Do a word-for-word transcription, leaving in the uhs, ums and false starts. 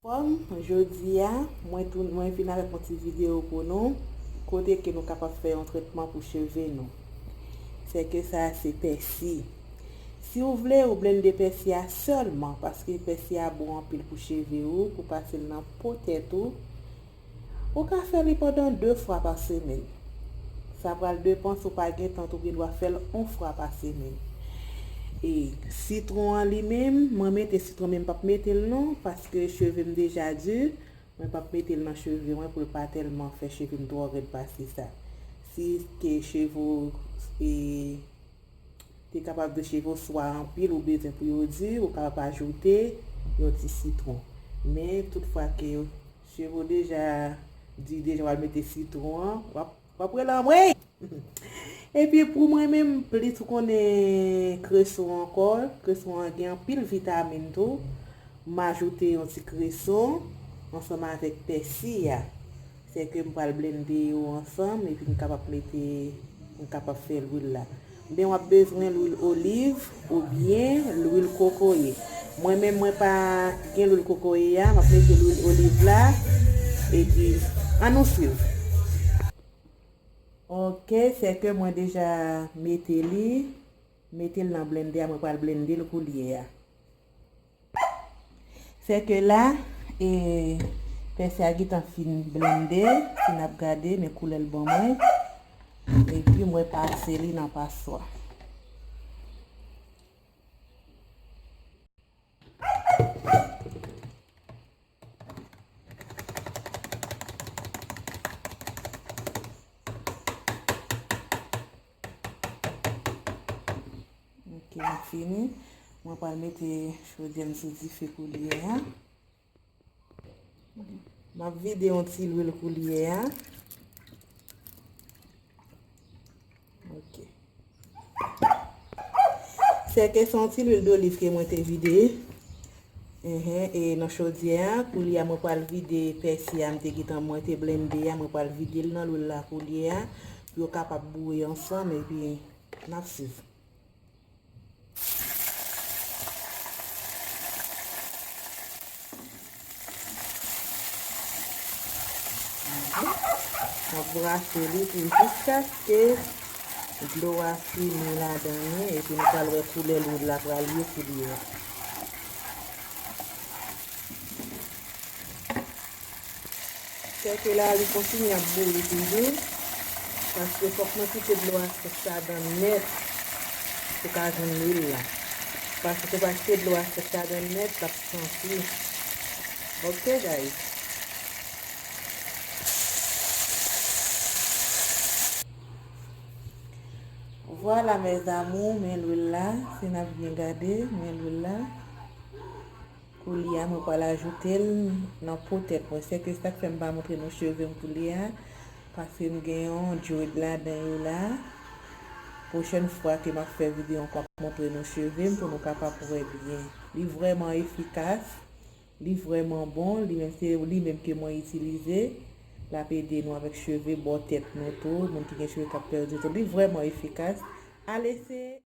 Kòm jodi a, mwen tou, mwen vin avèk yon ti videyo pou nou, kote ke nou kapab fè yon tretman pou cheve nou. Sèke sa a se pèsi. Si w vle, ou blende pèsi a sèlman, paske pèsi a bon anpil pou cheve ou, pou pase l nan po tèt ou. Ou ka fè li pandan de fwa pa semèn. Sa pral depann si w pa gen tan tou, ou gen dwa fè l yon fwa pa semèn. E sitwon an li menm, mwen mete sitwon, men m p ap mete l non, paske cheve m deja di, mwen p ap mete l nan cheve mwen pou l pa tèlman fè cheve m twò rèd pase sa. Si ke cheve w, e, te kapab di cheve w swa anpil ou bezwen pou yo di, ou kapab ajoute yon ti sitwon. Men toutfwa ke cheve w deja di, deja w al mete sitwon an, w ap, w ap rele anmwey! Epi pou mwen menm, plis ou konnen kreson ankò, kreson an gen anpil vitamin tou. M ajoute yon ti kreson ansanm avèk pèsi a. Sèke m pral blende yo ansanm epi m kapab mete, m kapab fè lwil la. Oubyen w ap bezwen lwil oliv oubyen lwil kokoye. Mwen menm, mwen pa gen lwil kokoye a, m ap mete lwil oliv la. Epi, ann nou swiv. Ok, sèke mwen deja mete li, mete l nan blende a, mwen pral blende l koulye a. Sèke la, e, pèsi a gentan fin blende, si n ap gade, men koulè l ban mwen. Epi mwen pase li nan paswa. Ok, m fini. Mwen pral mete chodyè m sou dife koulye a. M ap vide yon ti lwil koulye a. Ok. Sèke se yon ti lwil doliv ke mwen te vide. Enhen, e nan chodyè a, koulye a mwen pral vide pèsi a, m te gentan, mwen te blende a, mwen pral vide l nan lwil la koulye a, pou yo kapab bouyi ansanm, epi n ap swiv. M ap brase li pou jiskaske dlo a fini ladan li, epi nou pral wè koulè lwil la pral ye koulye a. Sèke la, li kontinye ap bouyi toujou, paske fòk mwen kite dlo a sèch ladan nèt pou ka jwenn lwil la. Paske si w pa kite dlo a sèch ladan nèt, l ap santi. Ok, guys. Vwala, mes amours, men lwil la, si n ap byen gade, men lwil la. Koulye a, mwen pral ajoute l nan po tèt mwen. Sèke sa k fè m pa montre nou cheve m koulye a, paske m gen yon dread ladan yo la. Pwochèn fwa ke m ap fè videyo ankò, m ap montre nou cheve m pou nou kapab wè byen. Li vrèman efikas, li vrèman bon, li menm se li menm ke mwen itilize. L ap ede nou avèk cheve bò tèt nou tou, moun ki gen cheve k ap pèdi tou. Li vrèman efikas. Al eseye.